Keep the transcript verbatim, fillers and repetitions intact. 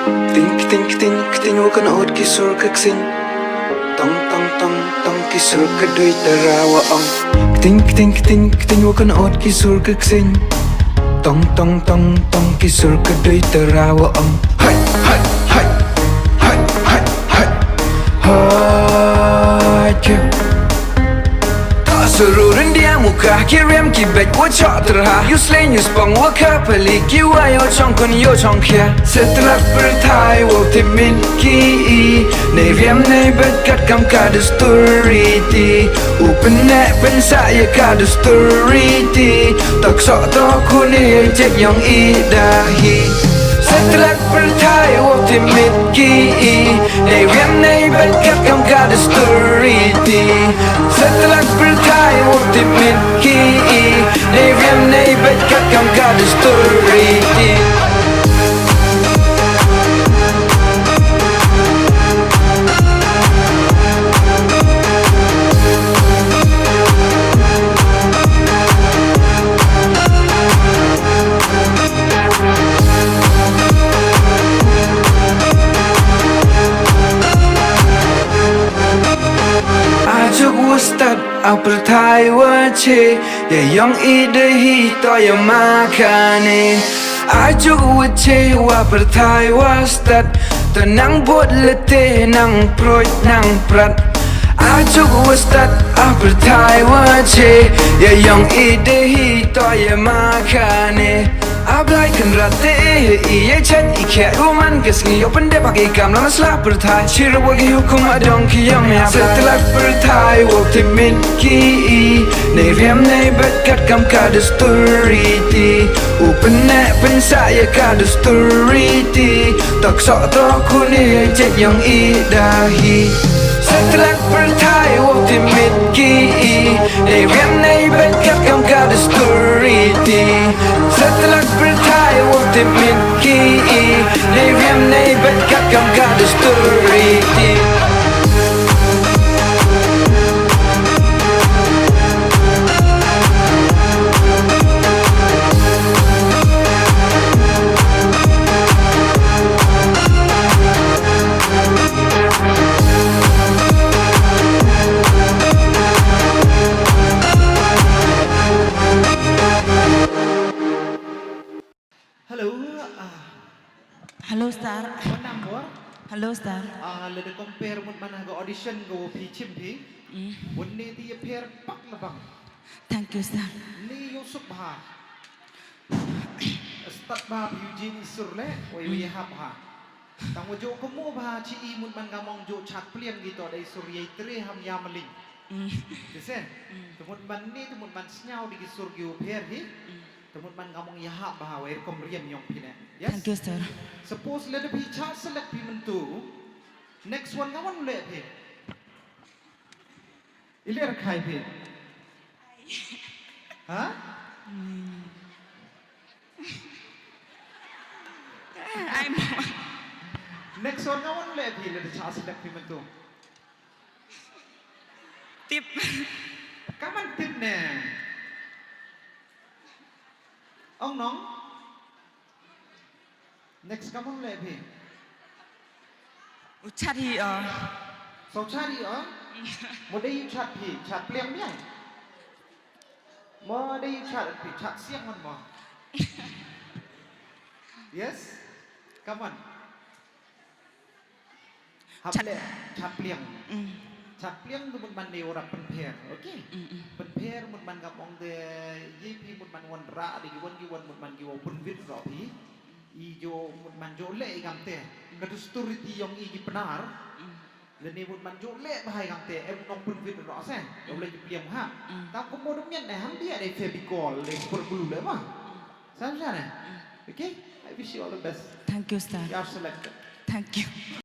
Kting, kting, kting, kting, wa kan ot ki sur ka ksing. Tong, tong, tong, tong, ki sur ka dui tara wa ong. Kting, kting, kting, kting, wa kan ot ki sur ka ksing. Tong, tong, tong, tong, ki sur ka dui tara wa ong. Hai, hai, hai. Hai, hai, hai. Hai, kyo. Ta saru ryndia muka ki riam ki bek wa chok terha. Yu slein yu spong wa ka pali ki wa yo chong kun yo chong khia. Setlak pyrthai wa timit ki i. Nei riam nei bek kat kam ka dusturi ti. U pynnek pynsak ya ka dusturi ti. Tok sok tok kuni ya jek yong i da hi. Setlak pyrthai wa timit ki i. Nei riam nei bek kat kam ka dusturi ti. Setlak pyrthai wa timit ki i. Nei riam nei bek kat kam ka dusturi ti. Ajuk wa stad a pyrthai wa che, ya yong i de hi to ya ma kane. Ajuk wa che wa pyrthai wa stad, to nang bot lete nang proit nang prat. Ajuk wa stad a pyrthai wa che, ya yong i de hi to ya ma kane. A Blai Kynrad te e i ya chat i khe u man ka sngi yo pyndep ha ki kam la sla pyrthai. Chir wa ki hukum adong ki yong ya. Setlak pyrthai wa timit ki i. Nei riam nei bek kat kam ka dusturi ti. U pynnek pynsak ya ka dusturi ti. Tok sok tok kuni ya jek yong i da hi. Setlak pyrthai wa timit ki i. Nei riam nei bek kat kam ka dusturi ti. Setlak pyrthai wa timit ki i. Nei riam nei bek kat kam ka dusturi ti. Hello, ah, Hello, sir. Phone number? Hello, sir. Ah, lada compare mut man ha ka audition ko phi chim phi. Mm. Mut ni ti ya pher pak la bang. Thank you, sir. Ni yo suk bha. Stad bha phi u jin i sur le, wei wei hap bha. Tang wa jo ko mo bha chi i mut man ka mong jo chat pliang ki to dei sur yei tre ham ya maling. Mm. Te sen? Mm. Te mut man ni, te mut man sñiaw di ki sur ki u pher hi. Mm. Te mut man ka mong ya hap bha wei rukom riam yong phi ne. Yes? Thank you, sir. Suppose lada phi chat select phi myntu. Next one ka wan le phi. Ilir khai phi. Ha? Mm. I'm Next one ka wan le phi lada chat select phi myntu. Tip. Kaman tip ne. Ong nong. Next, kammon le phi? U chat hi o. So chat hi o? Mo dei u chat phi, chat pliang biang. Mo dei u chat phi, chat siang man mo. Yes? Kammon. Hap le, chat pliang. Mm. Chat pliang tu mut man ne u rap pynpher, okay? Mm, mm. Pynpher mut man ka ong de, ye phi mut man wan rah de ki wan ki wan mut man ki wa pynwit ro phi. I jo mut man jo le i kamte. Ka dustur riti yong i ki Pnar. Mm. Le ne mut man jo le bha i kamte, em nong pynwit ro se. Jo le ki pliang ha. Mm. Ta ko mo dum yan ne ham dia de Fevicol, de super glue le ma. Mm. Sam sa ne? Mm. Okay? I wish you all the best. Thank you, sir. You are selected. Thank you.